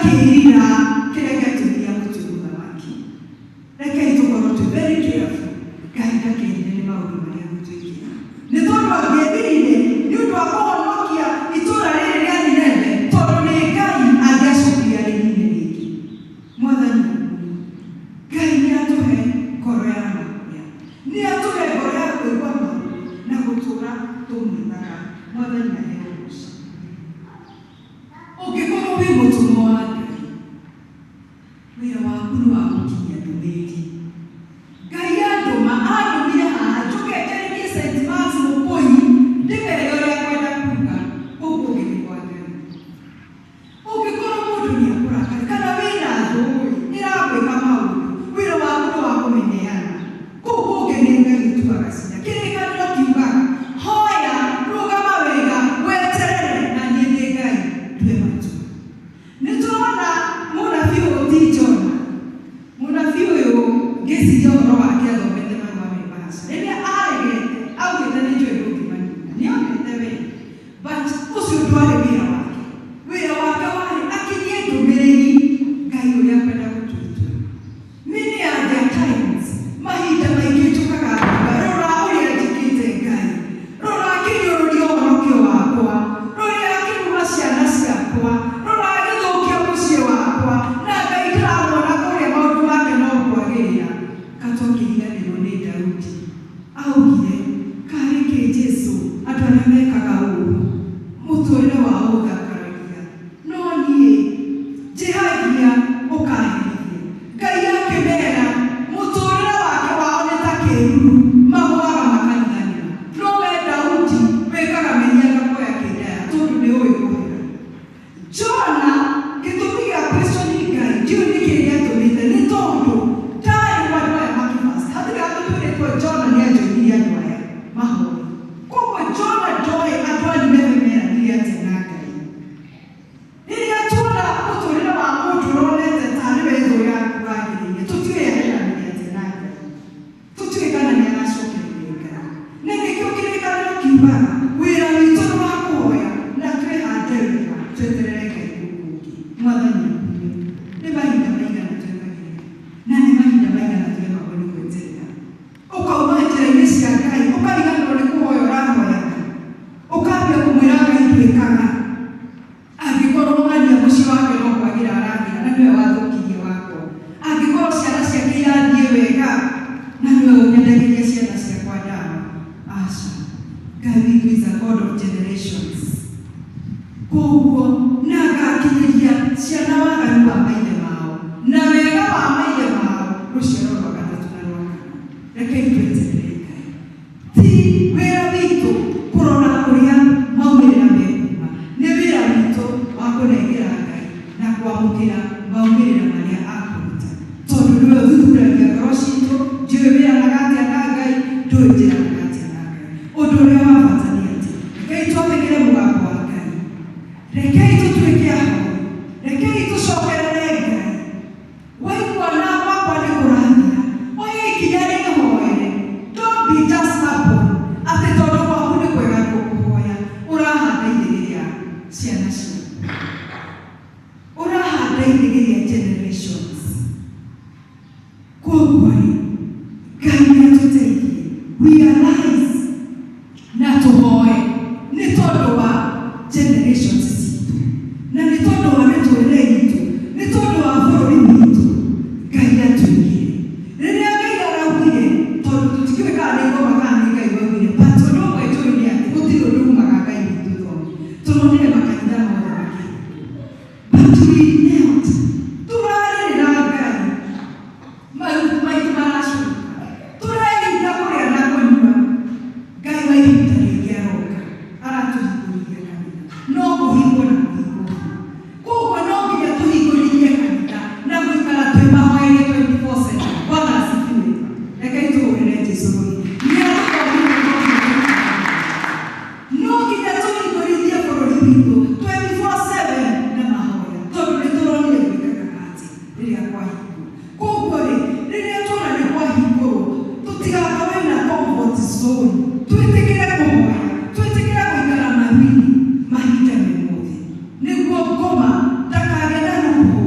Akĩrira kĩrĩa gĩatũmire amũtue mũthamaki. Rekei tũkorwo twĩ very careful Ngai ndakerire nĩ maũndũ marĩa agũtwĩkĩra. Nĩ tondũ angĩeririre nĩ ũndũ wa kũhonokia itũũra rĩrĩ rĩa Nineve, tondũ nĩ Ngai angĩacokire arĩnine rĩngĩ. Mwathani akumio. Ngai nĩ atũhe ngoro ya mahoya. Nĩ atũhe ngoro ya kũigua maũndũ na gũtũũra tũmwethaga. Mwathani aheo ũgoci. Ũngĩkorwo wĩ mũtũmwo wa Ngai, wĩra waku nĩ wa gũkinyia ndũmĩrĩri. Ngai andũma, andũmire haha njũke njarĩrie St. Mark's Mũkũi, ndĩmere ũrĩa ngwenda kuga, kũu kũngĩ nĩ kwa Ngai. Ũngĩkorwo mũndũ nĩ akũrakaria kana wĩna thũ-ĩ, ĩragwĩka maũndũ, wĩra waku nĩ wa kũmĩneana. Kũu kũngĩ nĩ Ngai ũtuaga cira. Kĩrĩkanĩro kiugaga, Hoya, rũgama wega, weterere, na niĩ ndĩ Ngai ndue matua. Nĩ tũrona mũnabii ũyũ ti Jona. Mũnabii ũyũ ngĩciria ũhoro wake athomete marũa me Bahasha. Rĩrĩa aregete, augĩte nĩ njũĩ ndũngĩmanina. Nĩ onete we. But ũcio ndwarĩ wĩra wake. Wĩra wake warĩ akinyie ndũmĩrĩri Ngai ũrĩa akwenda gũtua itua. Many are there times, mahinda maingĩ njũkaga ngauga, rora ũrĩa njĩkĩte Ngai. Rora akĩnyũrũria ũhonokio wakwa. Rora akĩruma ciana ciakwa. Rora agĩthũkia mũciĩ wakwa. Na Ngai ndĩramuona kũrĩa maũndũ make no kwagĩrĩra. Katwakĩriganĩrwo nĩ Daudi. Augire, Karĩ kĩ Jesu, andũ arĩa mekaga ũũru, mũtũrĩre wao ũthakaragia, no niĩ njĩhagia ũkaherithia. Ngai akĩmera, mũtũrĩre wake wao nĩ ta kĩruru, magũaga makariganĩra. No we Daudi wĩkaga mehia ngakuoya kĩndaya tondũ nĩ ũĩ kũhera. Jona, gĩtũmi gĩa question Ngai, ndiũĩ nĩkĩ gĩatũmĩte, nĩ tondũ ndarĩ ho andũ aya makĩ fast. Hatirĩ handũ twĩrĩtwo Jona nĩ ajoinirie andũ aya mahoe. Koguo Jona ndoĩ andũ a Nineve meranire atĩa na Ngai. Rĩrĩa tuona mũtũrĩre wa mũndũ ũronete tarĩ we thũ yaku wagĩrĩire, tũtiũĩ areranire atĩa na Ngai. Tũtiũĩ kana nĩ aracokereire Ngai. Na nĩkĩo Kĩrĩkanĩro kiugaga, wĩra witũ nĩ wa kũhoya na twĩhande wega tweterere Ngai gũkũ ũngĩ. Mwathani akumio. Nĩ mahinda maigana twetagĩrĩra? Na nĩ mahinda maigana tũremagwo nĩ gweterera? Ũkauma njĩra-inĩ cia Ngai, ũkariganĩrwo nĩ kũhoya ũrahoyaga. Ũkambia kũmwĩra Ngai ndwĩkaga. Angĩkorwo ng'ania mũciĩ wake no kwagĩra aragĩra na nĩwe wathũkirie wakwa. Angĩkorwo ciana ciake irathiĩ wega na nĩwe ũnyendagĩria ciana ciakwa ndawa. Aca. Ngai witũ is a God of generations. Koguo na agakinyĩria ciana waganu wa maithe mao na wega wa maithe mao rũciaro rwa gatatũ na rwa kana. Rekei tweterere Ngai. Ti wĩra witũ kũrora ũrĩa maumĩrĩra mekuuma. Nĩ wĩra witũ wa kũnengera Ngai na kwamũkĩra maumĩrĩra marĩa akũruta. Tondũ nĩwe ũthuthuragia ngoro citũ, ndiũĩ wĩranaga atĩa na Ngai, ndũĩ njĩranaga atĩa na Ngai. Ũndũ ũrĩa wa bata nĩ atĩ, rekei twathĩkĩre mũgambo wa Ngai. Rekei tũtuĩke ahoi. Rekei tũcokerere Ngai. Waigua na gwakwa nĩ kũrathira, oya ikinya rĩhoere. Don't be just stubborn atĩ tondũ gwaku nĩ kwega ndũkũhoya. Ũrahanda ithĩgĩ rĩa ciana ciaku. Ũrahanda ithĩgĩ rĩa generations. Kwoguo rĩ, Ngai nĩ atũteithie we arise na tũhoe nĩ tondũ wa generations citũ na nĩ tondũ wa mĩtũrĩre itũ, nĩ tondũ wa bũrũri witũ. Ngai atwĩkĩre. Rĩrĩa Ngai araugire, tondũ tũtikĩũĩ kana nĩ ngoma kana nĩ Ngai waugire, but ũndũ ũmwe njũĩ nĩ atĩ gũtirĩ ũndũ umaga Ngai witũ thomi. Tũronire makanitha mothe makĩhingũrwo. But we knelt. Tũrarĩrĩra Ngai. Maru maitũ maracũrũka. Tũrehinga kũrĩa na kũnyua. Ngai wa ihinda rĩngĩ aroka. Aratũhingũrithia kanitha. No kũhingwo na kũhingwo biũ. Koguo no nginya tũhingũrithie kanitha na gũikara twĩ mahoya-inĩ 24/7. Bwana asifiwe. Rekei tũhũrĩre Jesu rũhĩ. Nĩ atũthomithia no nginya tũikare mahoya-inĩ. No nginya tũhingũrithie bũrũri witũ 24/7 na mahoya tondũ nĩ tũronire gwĩkĩkaga atĩa rĩrĩa kwahingwo. Koguo-rĩ, rĩrĩa tuona nĩ kwahingũrwo, tũtigakorwo in a comfort zone. Twĩtĩkĩre kũhoya, twĩtĩkĩre gũikara maru-inĩ mahinda me mothe, nĩguo ngoma ndakagĩe na loophole.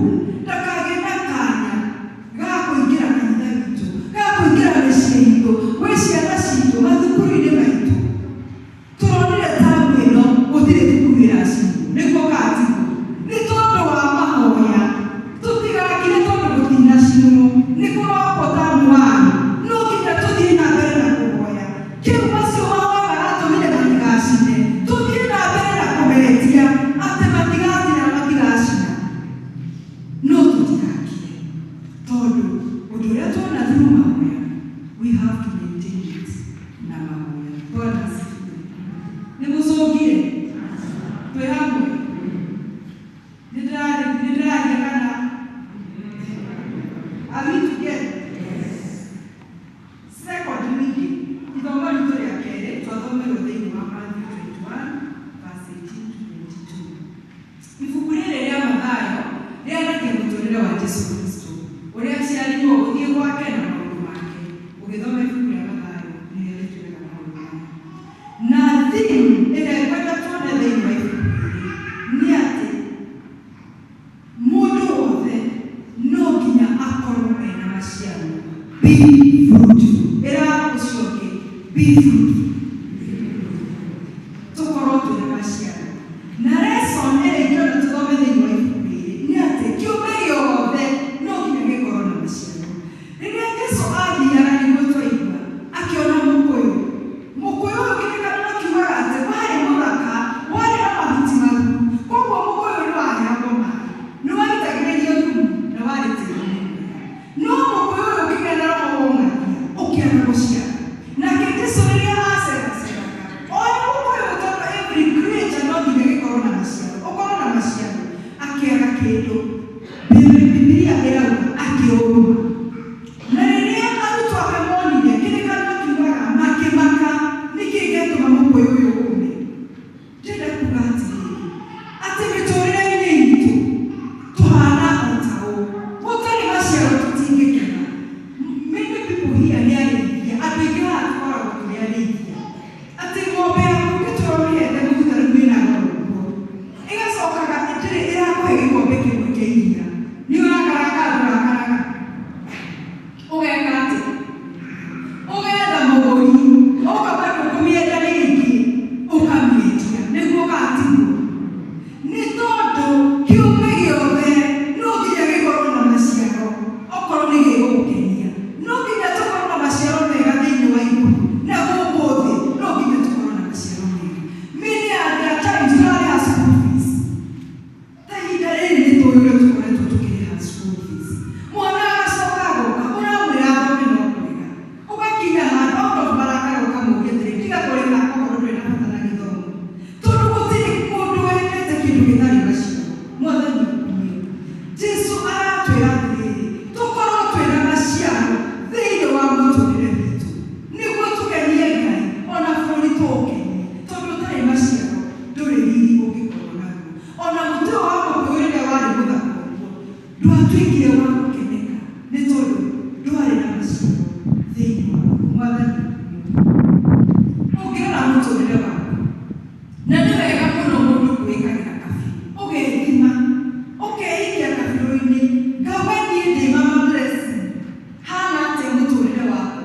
Mũtũrĩre wa Jesu Kristo, ũrĩa aciarirwo, gũthiĩ gwake na maũndũ make. Ũgĩthoma ibuku rĩa Mathayo, nĩrĩo rĩtwĩraga maũndũ maya. Na theme ĩrĩa ngwenda tuone thĩinĩ wa ibuku rĩrĩ nĩ atĩ mũndũ wothe no nginya akorwo ena maciaro. Be fruitful. Ĩra ũcio ũngĩ, be fruitful. Tũkorwo twĩna maciaro. Na lesson ĩrĩa ingĩenda tũthome thĩinĩ wa ibuku rĩrĩ nĩ atĩ kĩũmbe gĩothe no nginya gĩkorwo na maciaro. Rĩrĩa Jesu athiaga nĩguo twaigua, akĩona mũkũyũ. Mũkũyũ ũyũ kĩrĩkanĩro kiugaga atĩ warĩ mũthaka, warĩ na mahuti maruru, koguo mũkũyũ nĩ waheagwo maĩ, nĩ waitagĩrĩrio thumu na warĩ tĩri-inĩ mwega. No mũkũyũ ũyũ ũkĩgĩa na roho wa ũng'athia, ũkĩaga gũciara. Nake Jesu rĩrĩa aceraceraga, oĩ mũkũyũ tondũ every creature no nginya gĩkorwo na maciaro, ũkorwo na maciaro, akĩaga kĩndũ. Bibilia ĩrauga akĩũruma. Na rĩrĩa arutwo ake monire, kĩrĩkanĩro kiugaga makĩmaka, nĩkĩ gĩatũma mũkũyũ ũyũ ũme? Ndĩrenda kuga atĩrĩrĩ, atĩ mĩtũrĩre-inĩ itũ tũhana o ta ũũ, gũtarĩ maciaro tũtingĩkena. Many people here nĩ arĩithia, andũ aingĩ haha tũkoragwo tũrĩ arĩithia. Atĩ ng'ombe yaku ũngĩtũra ũmĩhete mũtu ta rĩu ĩna goro ũguo, ĩgacokaga ndĩrĩ ĩrakũhe gĩkombe kĩmwe kĩa iria, nĩ ũrakaraga kana ndũrakaraga? Ũgeka atĩa? Ũgetha mũgũri, ũkauga ndũkũmĩenda rĩngĩ, ũkamĩendia nĩguo ũgatigwo. Nĩ tondũ kĩũmbe gĩothe no nginya gĩkorwo na maciaro okorwo nĩ gĩgũgũkenia. No nginya tũkorwo na maciaro mega thĩinĩ wa igũrũ na gũkũ thĩ, no nginya tũkorwo na maciaro mega. Many are there times tũrarĩha school fees. Ta ihinda rĩrĩ nĩ tũĩ ũrĩa tũkoretwo tũkĩrĩha school fees. Mwana agacoka agoka, ũramwĩra athome no kũrega. Ũgakinya handũ out of marakara ũkamũria atĩrĩ, tiga kũrĩha okorwo ndũrĩ na bata na gĩthomo. Tondũ gũtirĩ mũndũ wendete kĩndũ gĩtarĩ maciaro. Mwathani akumio. Jesu aratwĩra atĩrĩrĩ, tũkorwo twĩna maciaro thĩinĩ wa mũtũrĩre witũ, nĩguo tũkenie Ngai ona bũrũri tũũkenie. Tondũ ũtarĩ maciaro ndũrĩ riri ũngĩkorwo naguo. Ona mũtĩ ũyũ wa mũkũyũ rĩrĩa warĩ mũthaka ũguo, ndwatuĩkire wa gũkeneka nĩ tondũ ndwarĩ na maciaro thĩinĩ waguo. Mwathani akumio. Ũngĩrora mũtũrĩre waku, na nĩ wega mũno mũndũ kwĩĩkagĩra kabirũ, ũgethima, ũkeikia kabirũ-inĩ, ngauga niĩ ndĩ mama Blessing, hana atĩa mũtũrĩre wakwa?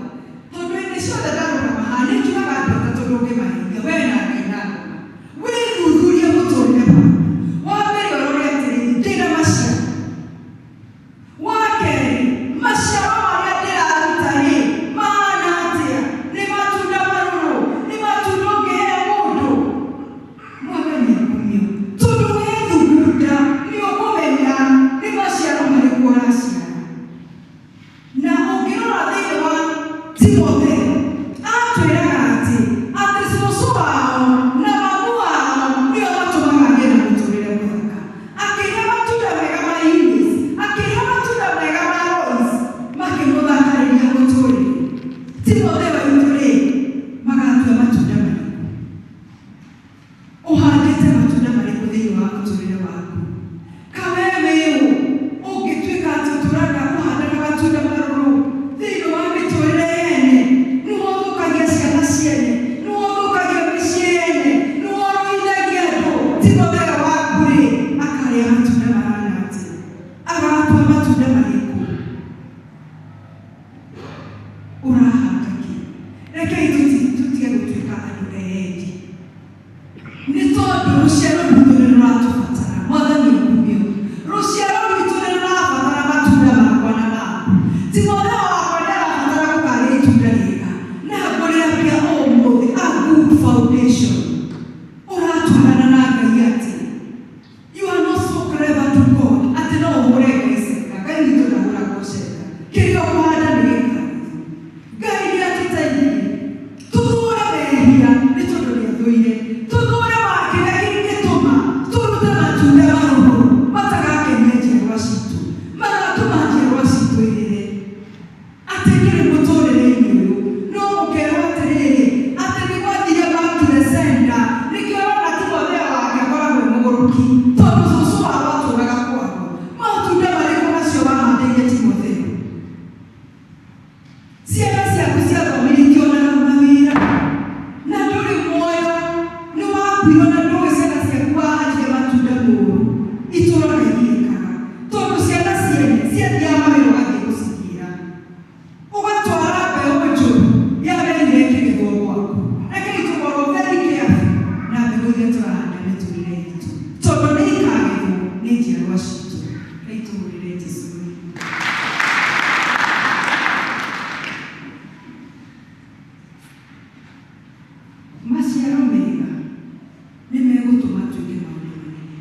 Tondũ hĩndĩ ciothe ndarũgama haha nĩ njugaga andũ atatũ ndũngĩmahingia, we na Ngai na ngoma. Wĩthuthurie mũtũrĩre waku. Wa mbere ũrore atĩrĩrĩ, ndĩna maciaro? Wa kerĩ, maciaro marĩa ndĩraruta-rĩ, mahana atĩa? Nĩ matunda marũrũ? Nĩ matunda ũngĩhe mũndũ? Mwathani akumio. Tondũ wethugunda nĩ ũkũmenya nĩ maciaro marĩkũ ũraciara. Na ũngĩrora thĩinĩ wa Timotheo, atwĩraga atĩ, atĩ cũcũ wao na mamu wao nĩo matũmaga agĩe na mũtũrĩre mũthaka. Akĩrĩa matunda mega ma Eunice, akĩrĩa matunda mega ma Lois, makĩmũthakarĩria mũtũrĩre. Timotheo aitũ-rĩ, magatua matunda marĩkũ? Ũhandĩte matunda marĩkũ thĩinĩ wa mũtũrĩre waku? Ka we wĩ ũ ũngĩtuĩka atĩ ũtũraga ũhandaga matunda marũrũ thĩinĩ wa mĩtũrĩre yene? Nĩwe ũthũkagia ciana ciene, nĩwe ũthũkagia mĩciĩ yene, nĩwe ũrũithagia andũ. Timotheo waku-rĩ, akarĩa matunda mahana atĩa? Agatua matunda marĩkũ? Ũrahanda kĩ? Rekei tũtige gũtuĩka andũ eyendi, nĩ tondũ rũciaro rwitũ nĩ rũratũbatara. Mwathani akumio. Rũciaro rwitũ nĩ rũrabatara matunda makwa na maku. Timotheo wakwa nĩ arabatara gũkarĩa itunda rĩega na ngũrĩambia ũmũthĩ, a good foundation. Ũratwarana na Ngai atĩa? You are not so clever to God atĩ no ũhũre Ngai ceka. Ngai witũ ndangĩhũrwo. Ciathiaga mawĩra ũgathiĩ gũcithiĩra, ũgatwara mbeũ njũru yagĩrĩire ĩkĩgethwo gwaku. Rekei tũkorwo very careful na mbegũ iria tũrahanda mĩtũrĩre itũ, tondũ nĩ ikagethwo nĩ njiarwa citũ. Rekei tũhũrĩre Jesũ rũhĩ. Maciaro mega nĩ megũtũma twĩke maũndũ manene.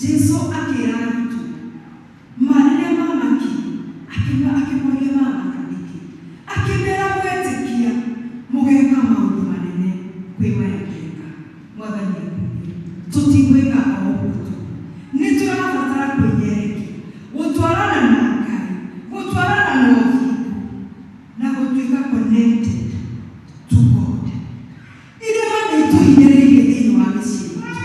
Jesu akĩra arutwo ma rĩrĩa mamakire, akĩmoria mamaka nĩkĩ. Akĩmera mwetĩkia mũgeka maũndũ manene kwĩ maya ngeka. Mwathani akumio. Tũtigwĩka o ũguo tu. Nĩ tũrabatara kwĩnyerekia, gũtwarana na Ngai, gũtwarana na ũthingu, na gũtuĩka connected to God. Irĩma nĩ itũhinyĩrĩirie thĩinĩ wa mĩciĩ itũ.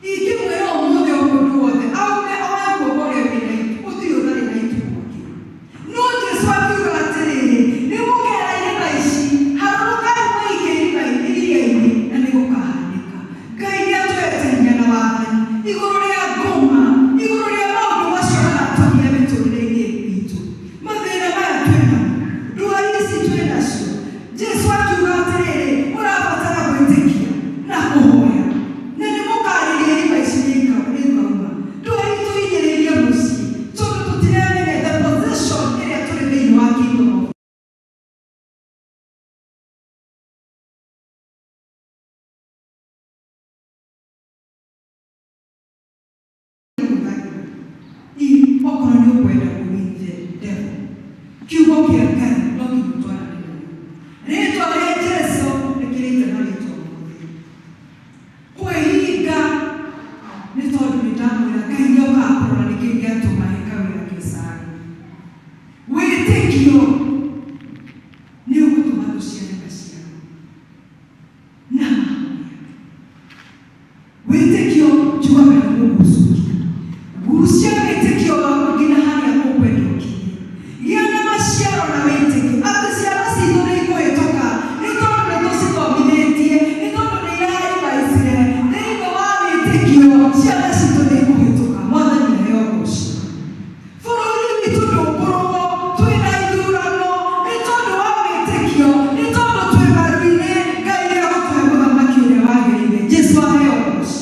Ingĩmwĩra ũmũthĩ o mũndũ wothe aume oe guoko ũrĩa wĩna itu, gũtirĩ ũtarĩ na itu gwake. No Jesu akiuga atĩrĩrĩ, nĩ mũkera irĩma ici, harũrũkai mũikie iria-inĩ, na nĩ gũkahanĩka. Ngai nĩ atũhete hinya na wathani igũrũ rĩa ngoma, igũrũ rĩa maũndũ macio maratũgia mĩtũrĩre-inĩ itũ. Mathĩna maya twĩ namo, ndwari ici twĩ nacio, Jesu akiuga atĩrĩrĩ, mũrabatara gwĩtĩkia na kũhoya, na nĩ mũkarĩria irĩma ici nĩ ikauma. Ndwari itũhinyĩrĩirie mũciĩ tondũ tũtiramenya the position ĩrĩa tũrĩ thĩinĩ wa kingdom of hũthagĩra. Okorwo nĩ ũkwenda kũ win the devil, kiugo kĩa Ngai no nginya ũtwarane nakĩo. Rĩtwa rĩa Jesu rĩkĩrĩte marĩtwa mothe. Kwĩhinga nĩ tondũ nĩ ndamwĩra Ngai nĩ okaga kũrora nĩkĩ gĩatũma hekarũ ya Kesari. Wĩtĩkio nĩ ũgũtũma tũciare maciaro na mahoya. Wĩtĩkio njugaga nĩ gũgucũkia. Gucia wĩtĩkio waku nginya harĩa ũkwenda ũkinye. Gĩa na maciaro na wĩtĩkio atĩ ciana citũ nĩ ikũhĩtũka nĩ tondũ nĩ tũcithomithĩtie, nĩ tondũ nĩ irarivaicire thĩinĩ wa wĩtĩkio, ciana citũ nĩ ikũhĩtũka. Mwathani aheo ũgoci. Bũrũri witũ ndũkũrũo, twĩna ithurano nĩ tondũ wa wĩtĩkio, nĩ tondũ twĩ maru-inĩ, Ngai nĩ egũtũhe mũthamaki ũrĩa wagĩrĩire. Jesu aheo ũgoci.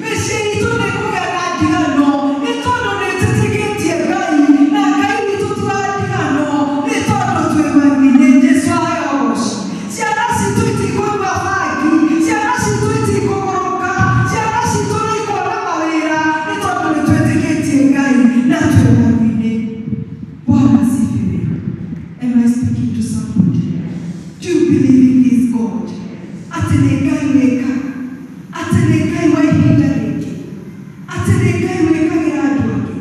Mĩciĩ itũ nĩ ĩkũgĩa na ndigano nĩ tondũ nĩ twĩtĩkĩtie Ngai, na Ngai witũ ti wa ndigano nĩ tondũ twĩ maru-inĩ. Jesu aheo ũgoci. Ciana citũ itikũnyua bangi, ciana citũ itikũgũrũka, ciana citũ nĩ ikuona mawĩra nĩ tondũ nĩ twĩtĩkĩtie Ngai na twĩ maru-inĩ. Bwana asifiwe. Am I speaking to somebody? Do you believe in this God? Atĩ nĩ Ngai wĩkaga, atĩ nĩ Ngai wa ihinda rĩngĩ, atĩ nĩ Ngai wĩkagĩra andũ angĩ.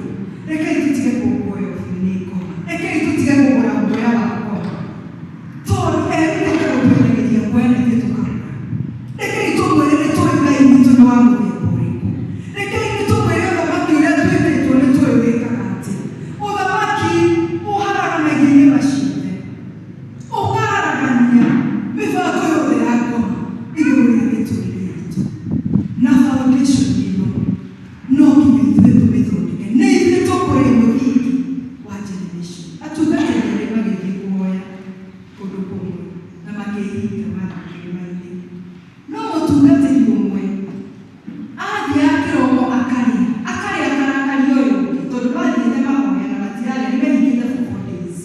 Rekei tũtige kũguoyo biũ nĩ ngoma. Rekei tũtige kũgũra guoya wa ngoma, tondũ erutĩte gũtwendereria guoya na ithuĩ tũkagũra. Rekei tũmwĩre nĩ tũĩ Ngai witũ nĩ wa mũthemba ũrĩkũ. Rekei nĩ tũmwĩre ũthamaki ũrĩa twĩtĩtwo nĩ tũĩ wĩkaga atĩa. Ũthamaki ũharaganagia irĩma ciothe, ũkaharagania mĩbango yothe ya ngoma igũrũ rĩa mĩtũrĩre itũ. Na foundation ĩno no nginya ithuĩ tũmĩthondeke, nĩ ithuĩ tũkũrĩ mũthingi wa generation. Atungatĩri erĩ magĩthiĩ kũhoya kũndũ kũmwe na makĩhinga mathiĩ kĩrĩma-inĩ. No mũtungatĩri ũmwe athiaga kĩroko akarĩa, akarĩa akarakaria ũyũ ũngĩ tondũ mathiĩte mahoya na matirarĩa, nĩ mehingĩte for 4 days.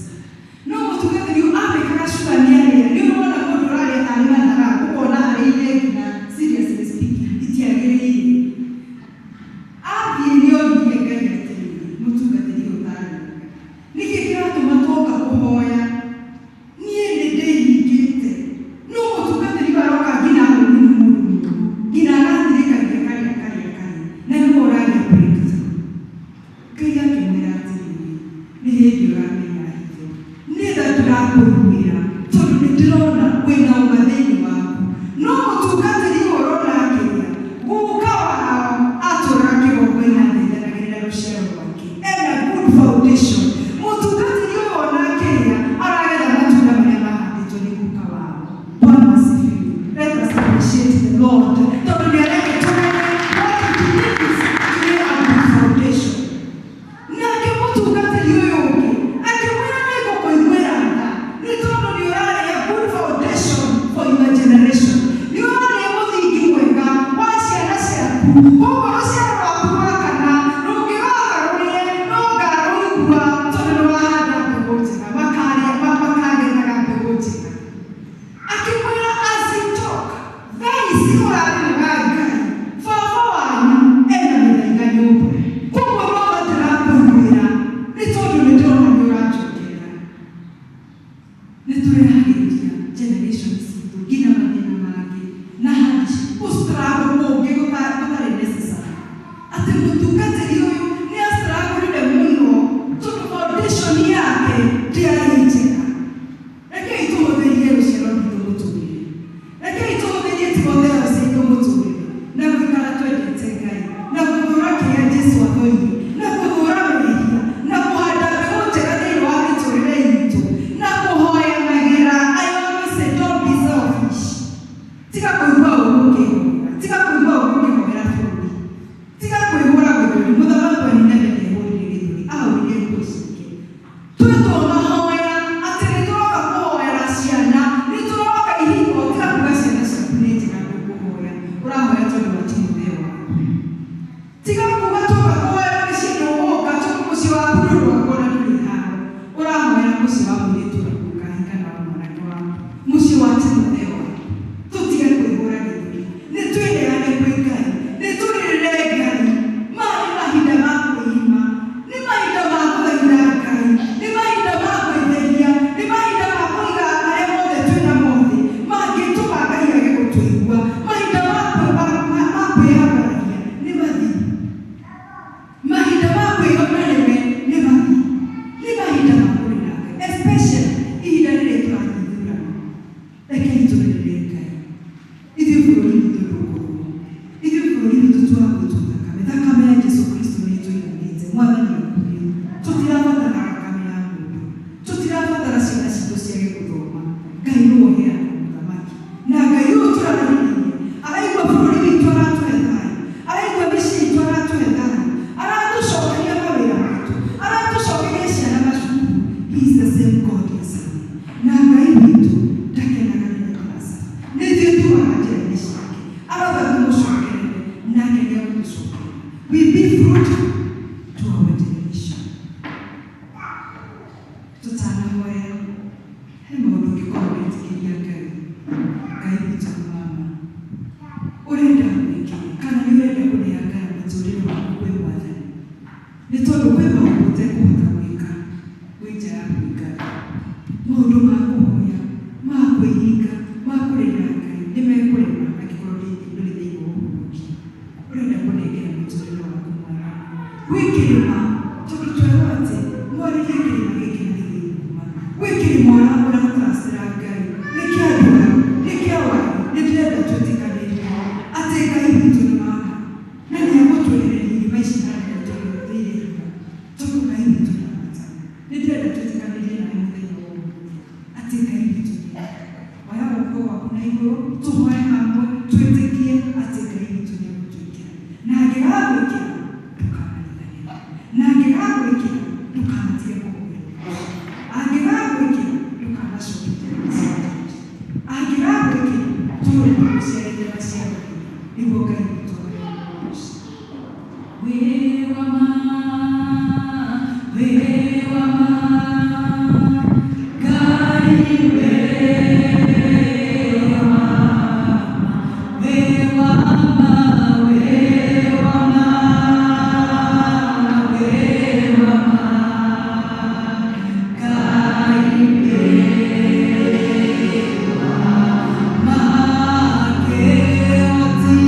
No mũtungatĩri ũyũ amĩkaga sure nĩ arĩa. Nĩ ũrona mũndũ ũrarĩa tarĩ matharau, ũkona arĩire nginya, seriously speaking, itiagĩrĩire. Athiĩ nĩ oririe Ngai atĩrĩrĩ, mũtungatĩri ũyũ ũtarĩaga, nĩkĩ kĩratũma twoka kũhoya niĩ nĩ ndĩhingĩte, no mũtungatĩri ũyũ aroka nginya ahũni nĩ mũndũ mũũru, nginya agathirĩkagia karĩa karĩa karĩa, na nĩwe ũragĩa breakthrough? Ngai akĩmwĩra atĩrĩrĩ, nĩ hĩndĩ ũramenya hitho, nĩ tha ndĩrakũiguĩra tondũ nĩ ndĩrona wĩna ũma thĩinĩ waku. No mũtungatĩri ũyũ ũrona akĩrĩa, guka wao atũraga kĩgongona athaithanagĩrĩra rũciaro rwake, ena good foundation. Mũtungatĩri ũyũ ona akĩrĩa aragetha matunda marĩa mahandĩtwo nĩ guka wao. Bwana asifiwe. Let us appreciate the Lord tondũ nĩ areke tũmenye what it means to lay a good foundation. Nake mũtungatĩri Megũkua tondũ nĩ wahanda mbegũ njega, makarĩa makagethaga mbegũ njega. Akĩmwĩra, as you talk, thaa ici ũrarĩrĩra Ngai, baba wanyu ena mĩthaiga nyũmba, koguo no ndĩrakũiguĩra nĩ tondũ nĩ ndĩrona nĩ ũranjokerera. Nĩ tũrehagĩrĩria generation citũ nginya mathĩna mangĩ na hardship, gũstruggle kũngĩ gũtarĩ necessary, atĩ mũtungatĩri ũyũ nĩ astruggle mũno tondũ foundation yake ndĩarĩ njega. Rekei tũhũthĩrie rũciaro rwitũ mũtũrĩre, rekei tũhũthĩrie Timotheo citũ mũtũrĩre na gũikara twendete Ngai na gũthũra kĩrĩa Jesu athoire na gũthũra mehia na kũhanda mbegũ njega thĩinĩ wa mĩtũrĩre itũ na kũhoyanagĩra. I always say, don't be selfish. Tiga kũigua ũru ũkĩhoera, tiga kũigua ũru ũkĩhoera bũrũri, tiga kwĩhũra gĩthũri. Mũthamaki wa Nineve nĩehũrire gĩthũri, ahũrire nguo ciake. Twĩtwo mahoya atĩ nĩ tũroka kũhoera ciana, nĩ tũroka ihiko. Tiga kuga ciana ciaku nĩ njega, ndũkũhoya, ũrahoya tondũ wa Timotheo waku. Tiga kuga tũka kũhoera mĩciĩ, ndũgũka tondũ mũciĩ waku ndũrĩ wakwo na ndũrĩ haro, ũrahoera mũciĩ wa mũirĩtu waku ũkahika na wa mwanake waku, mũciĩ wa Timotheo waku. Tũtige kwĩhũra gĩthũri, nĩ twĩneane kwĩ Ngai, nĩ tũrĩrĩre Ngai. Maya nĩ mahinda ma kwĩima, nĩ mahinda ma kũthaitha Ngai, nĩ mahinda ma gwĩtheria, nĩ mahinda ma kũiga marĩa mothe twĩna mothe mangĩtũma Ngai age gũtũigua. Mahinda ma kwĩyambararia nĩ mathiru, mahinda ma kwĩyona nĩwe nĩ mathiru, nĩ mahinda ma kũrĩra Ngai, especially ihinda rĩrĩ tũrathiĩ ithurano. Rekei tũrĩrĩre Ngai. Ithuĩ bũrũri witũ ndũkũrũo, ithuĩ bũrũri witũ twagwĩtwo thakame, thakame ya Jesu Kristo nĩ ĩtũiganĩte. Mwathani akuhĩ, tũtirabatara thakame ya mũndũ, tũtirabatara ciana citũ ciage gũthoma. Ngai nĩwe ũheanaga mũthamaki, na Ngai ũyũ tũrarĩrĩire araigua bũrũri witũ, aratũhe thayũ, araigua mĩciĩ itũ, aratũhe thayũ, aratũcokeria mawĩra maitũ, aratũcokeria ciana macukuru. He is the same God yesterday, na Ngai witũ ndakenaga rĩrĩa tũracaba. Nĩ ithuĩ tugaga njĩra-inĩ ciake, arauga tũmũcokerere nake nĩegũtũcokerera. We be fruit to our generation. Tũtanahoya, he maũndũ ũngĩkorwo wĩtĩkĩria Ngai. Ngai witũ nĩ mama ũrenda gwĩkĩra kana nĩ ũrenda kũneangana mũtũrĩre waku kwĩ Mwathani, nĩ tondũ kwĩ maũndũ ũtekũhota gwĩka wĩ nja ya kwĩ Ngai. Maũndũ ma kũhoya, ma kwĩhinga, ma kũrĩra Ngai nĩ mekũrema angĩkorwo ndũrĩ thĩinĩ wa ũhonokio. Ũrenda kũnengera mũtũrĩre waku Mwathani gwĩ kĩrĩma, tondũ twerwo atĩ mwarĩrie kĩrĩma gĩkĩ na gĩgĩkuma. Gwĩ kĩrĩma ũratracĩra Ngai, nĩ kĩa ndwari, nĩ kĩa wagi. Nĩ ndĩrenda twĩtĩkanĩrie atĩ Ngai witũ nĩ mama na nĩ egũtwehereria irĩma ici na nĩ hinya, tondũ Ngai witũ nĩ amatana. Nĩ ndĩrenda twĩtĩkanĩrie nawe mũthenya wa ũmũthĩ atĩ Ngai witũ nĩ oya guoko gwaku na igũrũ, tũhoe hamwe, twĩtĩkie atĩ Ngai witũ nĩ egũtwĩkĩra, na angĩgagwĩkĩra ndũkanariganĩrwo, na angĩgagwĩkĩra ndũkanatige kũhoera, angĩgagwĩkĩra ndũkanacoke njĩra cia Jesu, angĩgagwĩkĩra tũrĩ tũgũciarĩte maciaro mega, nĩguo Ngai witũ agũgooca. Wĩ wa ma, wĩ wa ma, Ngai wĩ wa ma, wĩ wa ma, wĩ wa ma, wĩ wa ma, Ngai wĩ wa ma, kĩhoti.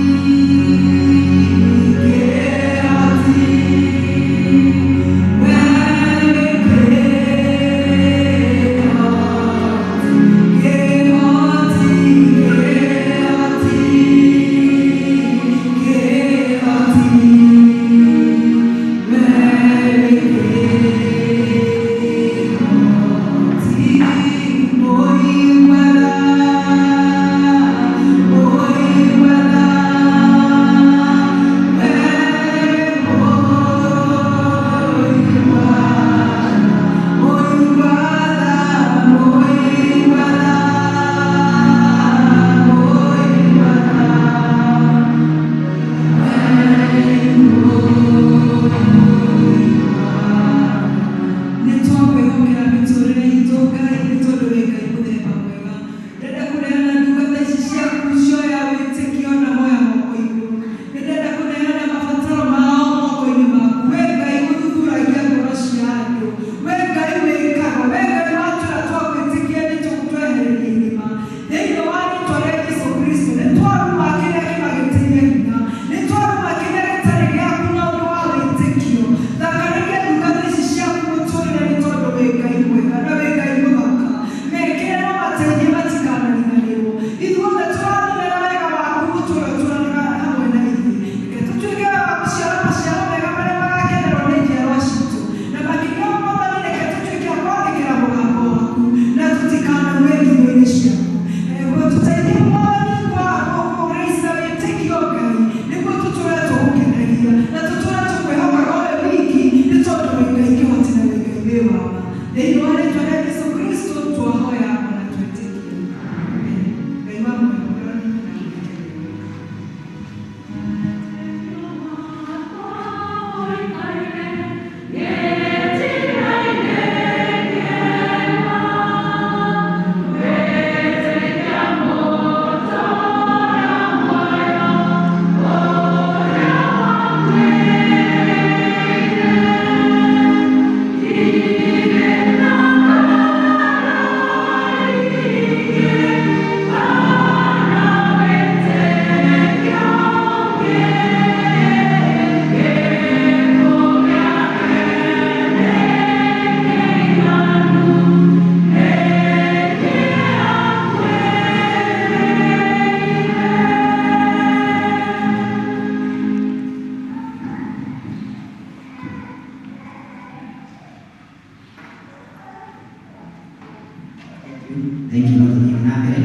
Thank you. No tũthiĩ na mbere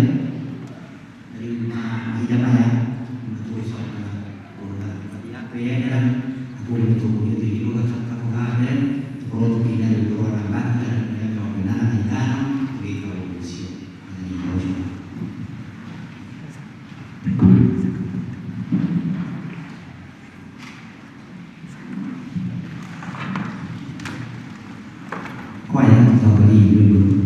na rĩu mahinda maya nĩtũgũcoka kũrũga ya kwĩyendera, na koguo nĩtũkũria tũirwo gako ga mbere tũkorwo tũkĩina rwĩmbo rwa namba 185 tũgĩka ũndũ ũcio. Mwathani arocwo. Kwaya, tũtongorie rwĩmbo rũu.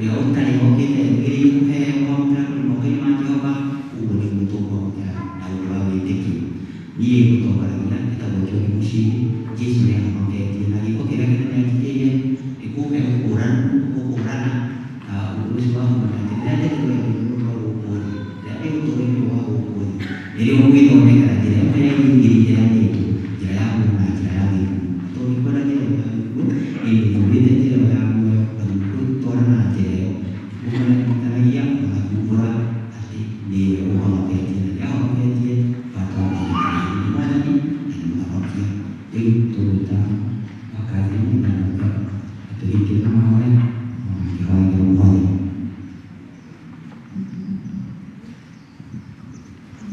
Ũrĩa ũtarĩ okĩte erĩgĩrĩire kũheo kwamũkĩra kũrĩ moko-inĩ ma Jehova, ũguo nĩguo tũkwamũkĩra na ũndũ wa wĩtĩkio. Niĩ ngũtongoragia njĩtagwo Njoki Mũciri. Jesu nĩ ahonoketie na gĩko kĩrĩa kĩnene anjigĩire nĩ kũhe ũkũranu, gũkũrana na ũndũ ũcio wa kũmenya atĩ rĩrĩa ndetirwo ya mũndũ wa gũkũ thĩ, rĩrĩa ndĩ ũtũũro-inĩ ũyũ wa gũkũ thĩ, nĩrĩo ngwĩthondekera njĩra ĩmwe ya iria igĩrĩ iheanĩtwo, njĩra ya muoyo na njĩra ya gĩkuũ. Tondũ ndikwenda njĩra ĩyo ya gĩkuũ, niĩ nĩthurĩte njĩra ĩyo ya muoyo na gũtwarana na njĩra ĩyo nĩkũmenyithanagia ona kumbũra atĩ nĩwe ũhonoketie na nĩahonoketie bata wa kũmenyithania nĩ Mwathani na nĩ Mũhonokia. Rĩu tũgwĩta wakathiri nĩgetha oke atũhingĩre na mahoya ona akĩhoyagĩra mũhothi.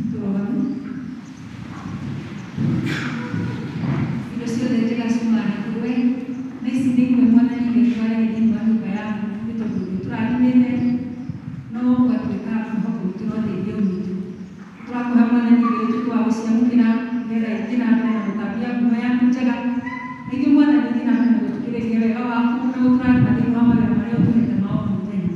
Tũrũgame. Indo ciothe njega ciumaga na kũrĩ we, na ici nĩ imwe Mwathani Ngai twarĩria thĩinĩ wa nyũmba yaku, nĩ tondũ nĩ ũtũrathimĩte no ũgatuĩka mwĩhoko witũ na ũteithio witũ. Tũrakũhe Mwathani Ngai ũtuĩke wa gũciamũkĩra nĩgetha ithiĩ na mbere na gũtambia ngumo yaku njega. Na ithuĩ Mwathani ũthiĩ na mbere na gũtũkĩrĩria wega waku na gũtũrathima thĩinĩ wa mawĩra marĩa ũtũhete ma o mũthenya.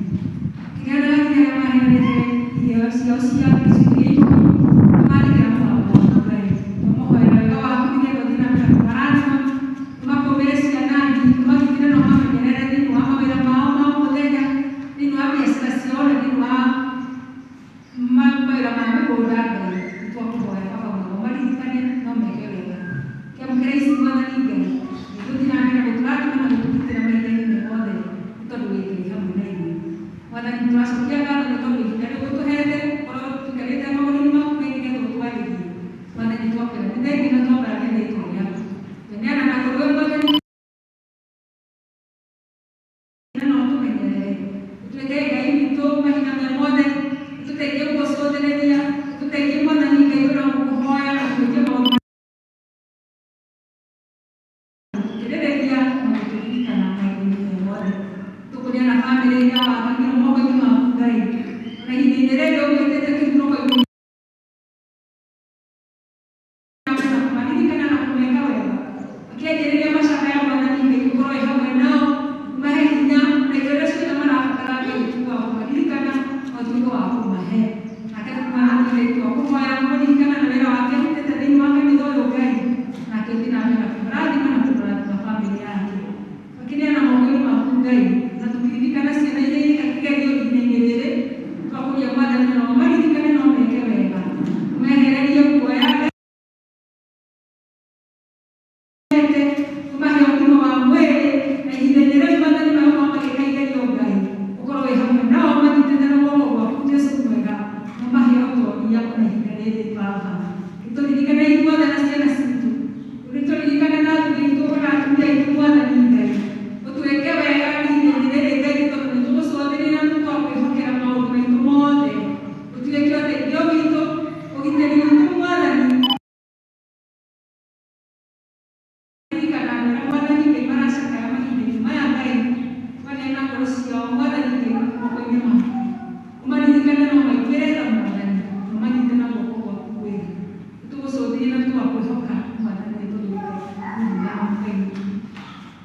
Kĩganaga nginya arĩa maheanĩte iheo ciao cia gĩcunjĩ gĩa ikũmi na mandĩkĩra mũgambo waku Ngai. Tũmũhoera wega waku nĩgetha ũthiĩ na mbere na kũmarathima, ũmakũũmĩre ciana ngi, ũmagitĩre na ũmamenyerere thĩinĩ wa mawĩra mao ma o mũthenya, thĩinĩ wa biacara ciao na thĩinĩ wa mawĩra ma mĩgũnda Ngai. Nĩtwakũhoya Baba mwega ũmaririkane na ũmeke wega. Kĩamũkĩra ici Mwathani Ngai, nĩguo ũthiĩ na mbere na gũtũrathima na gũtũgitĩra mahinda-inĩ me mothe, nĩ tondũ wĩ Ngai hamwe na ithuĩ. Mwathani tũracokia ngatho nĩ tondũ ihinda rĩu ũtũhete ũkorwo tũikarĩte magũrũ-inĩ maku Ngai nĩgetha ũtwarĩrie. Mwathani twakwĩra nĩ thengiũ na twambararia rĩtwa rĩaku. Tweneana na kũrĩ we Mwathani na ũtũmenyerere. Ũtuĩke Ngai witũ mahinda me mothe, ũtũteithie gũgũcũthĩrĩria, ũtũteithie Mwathani Ngai ona gũkũhoya na gwĩtia maũndũ gũtũkĩrĩrĩria na gũtũririkana mahinda-inĩ me mothe. Tũkũneana bamĩrĩ ya Wakangiro moko-inĩ maku Ngai. Ona ihinda-inĩ rĩrĩ ũgwĩtĩte kĩhurũko-inĩ na kũmaririkana na kũmeka wega. Makĩanjĩrĩria macakaya Mwathani Ngai ũkorwo wĩ hamwe nao, ũmahe hinya na indo iria ciothe marabatara Ngai ũtuĩke wa kũmaririkana na ũtuĩke wa kũmahe. Nake Mwathani Ngai twakũhoya kũmũririkana na wĩra wake arutĩte thĩinĩ wa kanitha ũyũ Ngai, nake ũthiĩ na mbere na kũmũrathima na kũmũrathima bamĩrĩ yake. Makĩneana moko-inĩ maku Ngai, na tũkĩririkana ciana iria ireka kĩgerio ihinda-inĩ rĩrĩ, twakũria Mwathani na ũmaririkane na ũmeke wega. Ũmehererie guoya Ngai, ũmahe ũgima wa mwĩrĩ na ihinda-inĩ rĩu Mwathani magũkorwo magĩka igerio Ngai, ũkorwo wĩ hamwe nao manyitĩte na guoko gwaku Jesũ mwega, na ũmahe ũtoria ona ihinda rĩrĩ Baba. Tũririkane ithuothe na ciana citũ, tũririkane na athuri aitũ ona atumia aitũ Mwathani Ngai, ũtwĩke wega ihinda-inĩ rĩrĩ Ngai nĩ tondũ nĩtũgũcũthĩrĩria na nĩtwakwĩhokera maũndũ maitũ mothe. Ũtuĩke ũteithio witũ, ũgitĩri witũ Mwathani. Ririkana andũ arĩa Mwathani Ngai maracakaya mahinda-inĩ maya Ngai, twaneana ngoro ciao Mwathani Ngai moko-inĩ maku. Ũmaririkane na ũmaiguĩre tha Mwathani, na ũmanyite na guoko gwaku kwega. Nĩtũgũcũthĩrĩria na tũgakwĩhoka Mwathani nĩ tondũ wĩ Ngai wa Ngai witũ.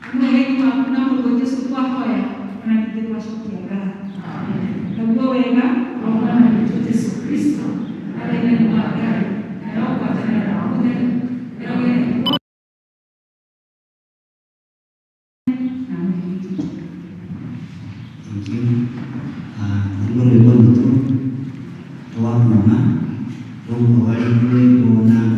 Nĩ mwega-inĩ waku na mũrũguo Jesũ twahoya, ona ningĩ twacokia ngatho. Naguo wega wa Mwathani witũ Jesũ Kristo, na wendani wa Ngai, nayo ngwatanĩro ya Roho Mũtheru, ĩrogĩa na ithuothe na mwĩrĩ witũ. Thank you. Naruo rwĩmbo rwitũ rwa kuma rũkũrwa rwĩmbo namba